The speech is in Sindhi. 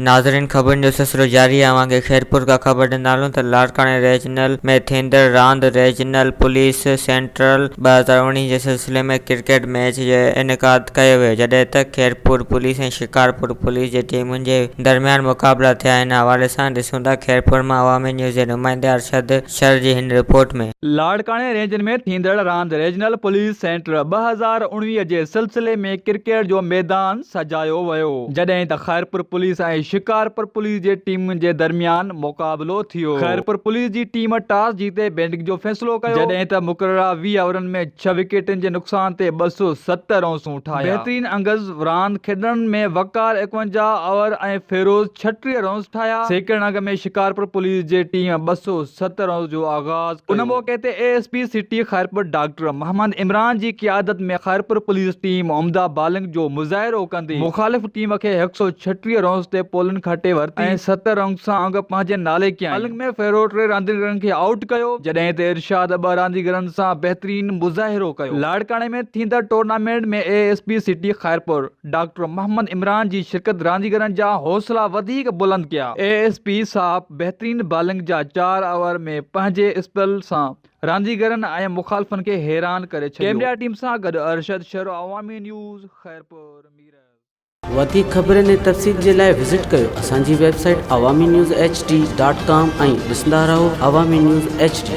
ناظرين خبرن جو سلسلو جاري آهي اوهان کي خيرپور کان خبر ڏيندا هلون ته لاڙڪاڻي ريجنل ۾ ٿيندڙ راند ريجنل پوليس سينٽرل 2019 جي سلسلي ۾ ڪرڪيٽ ميچ جو انعقاد ڪيو ويو جڏهن ته خيرپور پوليس ۽ شڪارپور پوليس جي ٽيمن جي درميان مقابلا ٿيا ان حوالي سان ڏسون ٿا خيرپور مان عوامي نيوز جي نمائندي ارشد شر جي هن رپورٽ ۾. لاڙڪاڻي رينج ۾ ٿيندڙ راند ريجنل پوليس سينٽر 2019 جي سلسلي ۾ ڪرڪيٽ جو ميدان سجايو ويو، جڏهن ته خيرپور پوليس ۽ شڪارپور پوليس جي ٽيمن جي درميان مقابلو ٿيو. خيرپور پوليس جي ٽيم ٽاس جيتي بيٽنگ جو فيصلو ڪيو، جڏهن ته مقرره 20 اوورن ۾ ڇهه وڪيٽن جي نقصان تي 207 رنسون ٺاهيا. بهترين انگز راند کيڏندڙن ۾ وقار 51 اوور ۽ فيروز 36 رنس ٺاهيا. سيڪنڊ انگ ۾ شڪارپور پوليس جي ٽيم 207 رنس جو آغاز ڪيو. ان موقعي تي A S P city Khairpur doctor Muhammad Imran جي قيادت ۾ خيرپور پوليس ٽيم عمده بالنگ جو مظاهرو ڪندي مخالف ٽيم کي 136 رنس تي پولن کٽي ورتي ۽ ست رنس سان انگ پنهنجي نالي ڪيائين. بالنگ ۾ فيروز ٽي رانديگرن کي آئوٽ ڪيو، جڏهن ته ارشاد ٻه رانديگرن سان بهترين مظاهرو ڪيو. لاڙڪاڻي ۾ ٿيندڙ tournament ۾ A S P city Khairpur doctor Muhammad Imran جي شرڪت رانديگرن جا حوصلا وڌيڪ بلند ڪيا. اي ايس پي صاحب بهترين بالنگ جا چار اوور ۾ پنهنجي اسپيل سان رانديگرن ۽ مخالفن کي حيران ڪري ڇڏيو. ڪيمرا ٽيم سان گڏ ارشد شر عوامي نيوز خيرپور ميرس. وڌيڪ خبرن ۽ تفصيل جي لاء وزٽ ڪيو اسان جي website Awami news H D dot com ۽ ڏسندا رهو عوامي نيوز ايڇ ڊي.